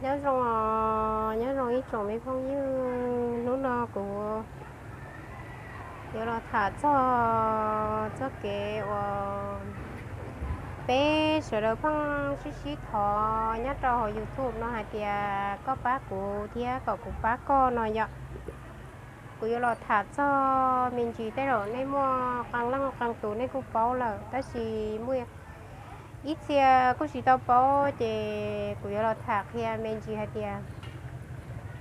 Nyob zoo, nyob zoo ib tsoom me phooj ywg, hnub no kuv yuav los tham txog txoj kev uas peb sawv daws pheej sib sib thov nyob rau hauv YouTube no hais tias koj pab kuv thiab kom kuv pab koj no yom. Kuv yuav los tham txog me ntsis tej zaum nej muaj qee leej qee tus nej kuj paub lawm, tab sis muaj ib txhia kuj tsis tau paub, ces kuv yuav los tham qhia me ntsis hais tias,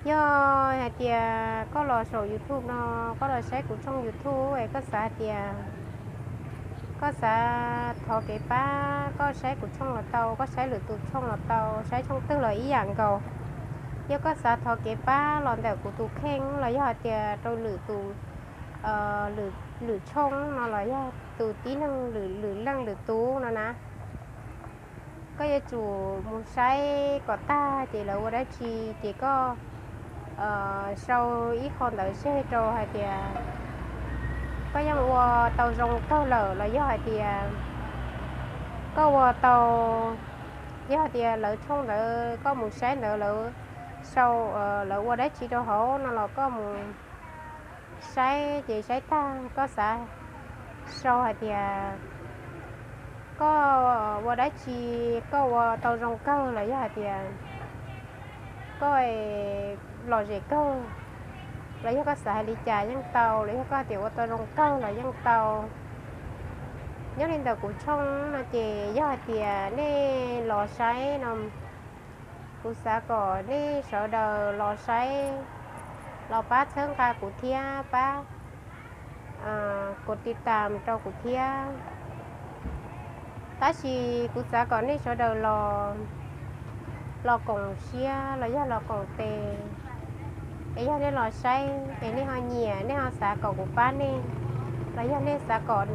yog hais tias koj los saum YouTube no, koj los saib kuv tshooj YouTube es koj xav hais tias koj xav thov kev pab, koj saib kuv tshooj los tau, koj saib lwm tus tshooj los tau, saib tshooj twg los ib yam nkaus. Yog koj xav thov kev pab los ntawm kuv tus kheej los yog hais tias rau lwm tus, lwm tshooj no los yog tus tib neeg lwm leej lwm tus no na, koj yuav tsum mus saib kom tag ces lawv ua dab tsi, ces koj sau ib qho ntawd tseg rau hais tias koj yeej ua tau zoo kawg lawm los yog hais tias koj ua tau, yog hais tias lawv tshooj ntawd koj mus saib ntawd lawv sau, lawv ua dab tsi rau hauv no los koj mus saib ces saib tag koj xav sau hais tias koj ua dab tsi, koj ua tau zoo kawg los yog hais tias koj lom zem kawg, los yog koj xav hais li cas yeej tau, los yog koj hais tias ua tau zoo kawg los yeej tau. Nyob li ntawm kuv tshooj no ces yog hais tias nej los saib no, kuv xav kom nej sawv daws los saib, los pab txhawb nqa kuv thiab pab kos tiv tam rau kuv thiab. Tab sis kuv xav kom nej sawv daws los, los koom siab los yog los koom tes, es yog nej los saib es nej ho nyiam, nej ho xav kom kuv pab nej, los yog nej xav kom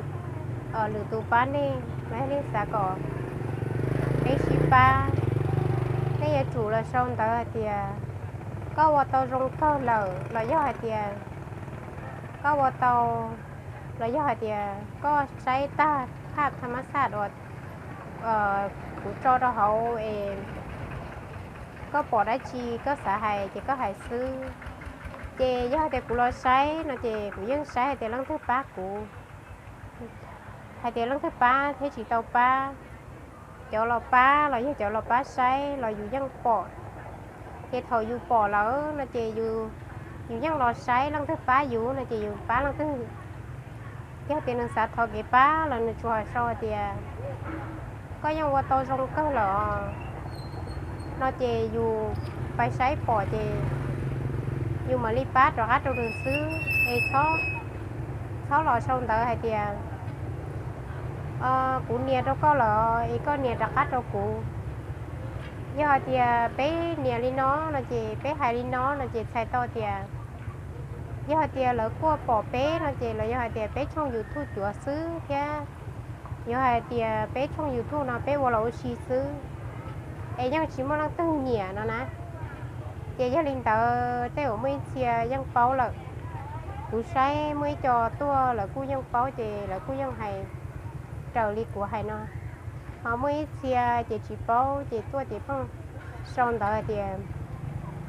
lwm tus pab nej, los yog nej xav kom peb sib pab, nej yuav tsum los sau ntawv hais tias koj ua tau zoo kawg lawm los yog hais tias koj ua tau, los yog hais tias koj saib tag phaj tha mab xaj uas kuv tso rau hauv es koj pom dab tsi koj xav hais ces koj hais xwb. Ces yog hais tias kuv los saib no ces kuv yeej saib hais tias leej twg pab kuv, hais tias leej twg pab thiab tsis tau pab. Cov los pab los yog cov los pab saib los yus yeej pom. Ces thaum yus pom lawm no ces yus yeej los saib, leej twg pab yus no ces yus pab leej twg. Yog tias nws xav thov kev pab los nws tsuas sau hais tias koj yeej ua tau zoo kawg lawm no ces yus pais saib pom ces yus mam li pab rov qab rau nws xwb es txhob los sau ntawv hais tias kuv nias rau koj lawm es koj nias rov qab rau kuv. Yog hais tias peb nias li no no ces peb hais li no no ces txhais tau tias yog hais tias lawv kuaj pom peb no ces los yog hais tias peb tshooj YouTube cuav xwb thiab yog hais tias peb tshooj YouTube no peb ua los ua si xwb es yeej tsis muaj leej twg nyiam no na. Ces yog li ntawd tej uas muaj ib txhia yeej paub lawm, kuv saib muaj ib co tuaj lawv kuj yeej paub ces lawv kuj yeej hais raws li kuv hais no. Ho muaj ib txhia ces tsis paub ces tuaj ces pheej sau ntawv hais tias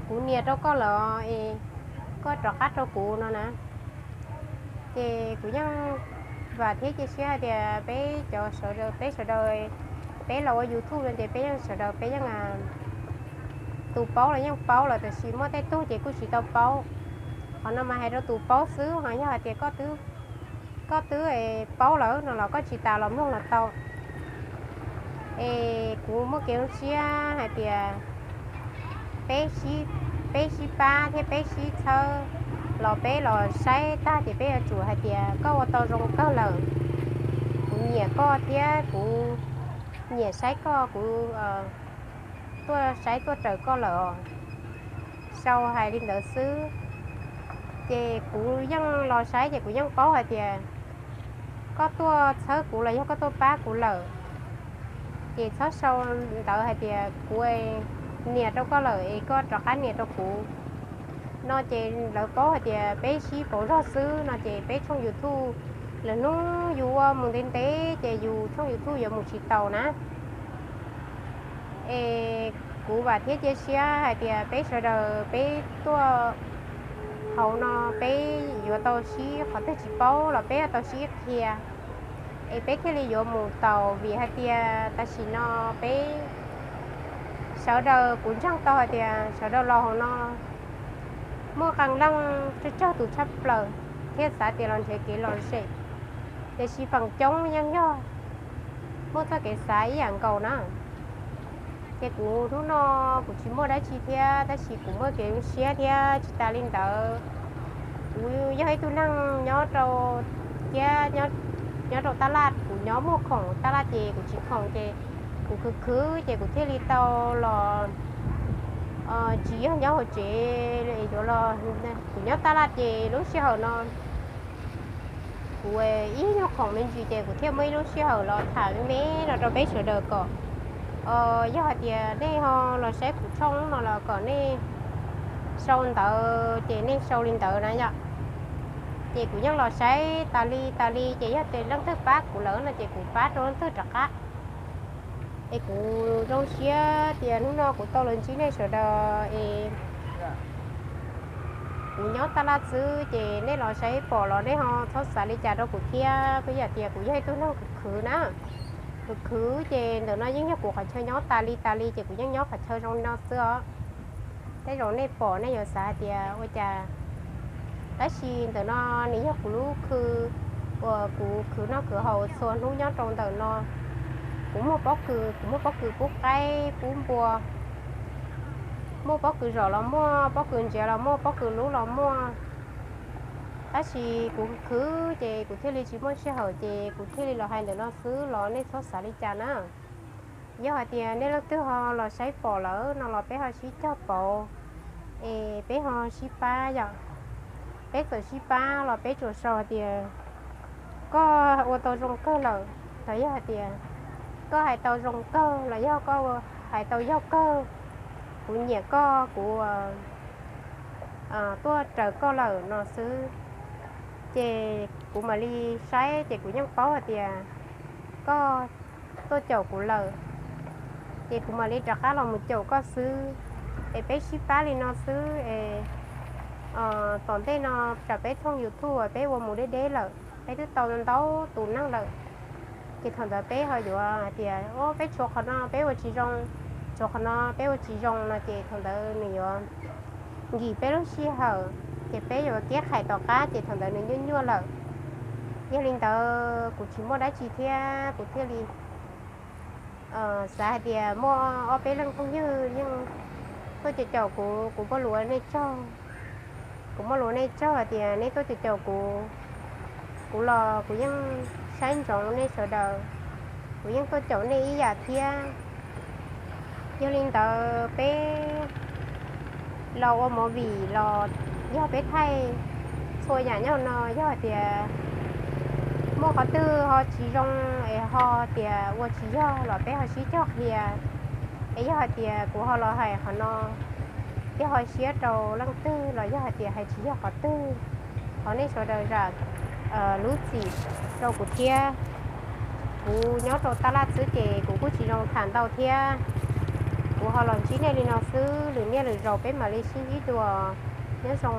kuv nias rau koj lawm es koj rov qab rau kuv no na. Ces kuv yeej vam thiab cia siab hais tias peb cov sawv daws, peb sawv daws, peb los ua YouTube no ces peb yeej sawv daws peb yeej tus paub los yeej paub lawm, tab sis muaj tej tug ces kuj tsis tau paub. Qhov no mas hais rau tus paub xwb, ho yog hais tias koj twb paub lawm no los koj tsis tas los mloog los tau. Es kuv muaj kev zoo siab hais tias peb sib pab thiab peb sib txhawb los peb los saib tag ces peb yuav tsum hais tias koj ua tau zoo kawg lawm. Kuv nyiam koj thiab kuv nyiam saib koj, kuv tuaj saib tuaj raws koj lawm os. Sau hais li ntawd xwb. Ces kuv yeej los saib ces kuv yeej paub hais tias koj tuaj txhawb kuv los yog koj tuaj pab kuv lawm. Ces txhob sau ntawv hais tias kuv nias rau koj lawm es koj rov qab nias rau kuv no ces lawv paub hais tias peb sib pauv zog xwb no ces peb tshooj YouTube lwm hnub yus ua mus ntev ntev ces yus tshooj YouTube yuav mus tsis taus na. Es Kuv vam thiab cia siab hais tias peb sawv daws peb tuaj hauv no peb yuav tau sib, qhov twg tsis paub los peb yuav tau sib qhia. Es peb thiaj li yuav mus taus vim hais tias tam sim no peb sawv daws, kuv ntseeg tau hais tias sawv daws los hauv no muaj qee leej tsawg tsawg tus tshaj plaws thiab xav tias los nrhiav kev lom zem, tiam sis feem coob yeej yog muaj txoj kev xav ib yam nkaus na. Ces kuv hnub no kuv tsis muaj dab tsi thiab tab sis kuv muaj kev zoo siab thiab tsis tas li ntawd, kuv yog ib tug neeg nyob rau, thiab nyob rau tab laj, kuv nyob muag khoom, tab laj ces kuv tsis khoom ces kuv khwv khwv ces kuv thiaj li tau los, tsis yog nyob hauv tsev yuav los, kuv nyob tab laj ces lub sij hawm no kuv ib nyuag khoom me ntsis ces kuv thiaj muaj ib lub sij hawm los tham me me no rau peb sawv daws kom, yog hais tias nej ho los saib kuv tshooj no los kom nej sau ntawv ces nej sau li ntawd na yom. Ces kuv yeej los saib tas li tas li ces yog tias leej twg pab kuv lawm no ces kuv pab rau leej twg rov qab. Es kuv zoo siab tias hnub no kuv tau los ntsib nej sawv daws es kuv nyob tab laj xwb ces nej los saib pom los nej ho txhob xav li cas rau kuv thiab, kuv yam tias kuv yog ib tug neeg khwv khwv na. Khwv khwv ces ntawm no yeej yog kuv qhov chaw nyob tas li tas li ces kuv yeej nyob qhov chaw zoo li no xwb os. Tej zaum nej pom nej yuav xav hais tias ua cas, tab sis ntawm no nws yog kuv lub khw uas kuv khwv noj khwv haus txhua hnub nyob rau ntawm no. Kuv muaj pob kws, kuv muaj pob kws pub qaib pub npua, muaj pob kws zom los muaj, pob kws ntsiav los muaj, pob kws lub los muaj. Tab sis kuv khwv ces kuv thiaj li tsis muaj sij hawm ces kuv thiaj li los hais ntawm no xwb los nej txhob xav li cas na. Yog hais tias nej leej twg ho los saib pom lawm no los peb ho sib cog pauv es peb ho sib pab yom. Peb txawm sib pab los peb tsuas sau hais tias koj ua tau zoo kawg lawm, los yog hais tias koj hais tau zoo kawg los yog koj hais tau yog kawg, kuv nyiam koj, kuv tuaj raws koj lawm no xwb. Ces kuv mam li saib ces kuv yeej paub hais tias koj tuaj caum kuv lawm, ces kuv mam li rov qab los mus caum koj xwb. Es peb sib pab li no xwb es tom ntej no tsam peb thooj YouTube peb ua mus deb deb lawm, peb twb tau ntau tus neeg lawm, ces thaum ntawd peb ho yuav hais tias o peb tshuav qhov no peb ua tsis zoo, tshuav qhov no peb ua tsis zoo no ces thaum ntawd nws yuav nkim peb lub sij hawm, ces peb yuav keb qhais tom qab ces thaum ntawd nws nyuaj nyuaj lawm. Yog li ntawd kuv tsis muaj dab tsi thiab kuv thiaj li xav hais tias muaj ob peb leeg phooj ywg yeej tuaj caum caum kuv, kuv muaj lus ua nej tsaug. Kuv muaj lus ua nej tsaug hais tias nej tuaj caum caum kuv, kuv los kuv yeej saib ntsoov nej sawv daws, kuv yeej tuaj caum nej ib yam thiab. Yog li ntawd peb los ua movie los yog peb thaij txhua yam nyob no, yog hais tias muaj qhov twg ho tsis zoo es ho tias ua tsis yog los peb ho sib cog qhia. Es yog hais tias kuv ho los hais qhov no, yog ho siab rau leej twg los yog hais tias hais tsis yog qhov twg, thov nej sawv daws zam lub txim rau kuv thiab. Kuv nyob rau tab laj xwb ces kuv kuj tsis zoo tham ntau thiab. Kuv ho los ntsib nej li no xwb, lwm niaj lwm zaus peb mam li sib ntsib dua. Nyob zoo.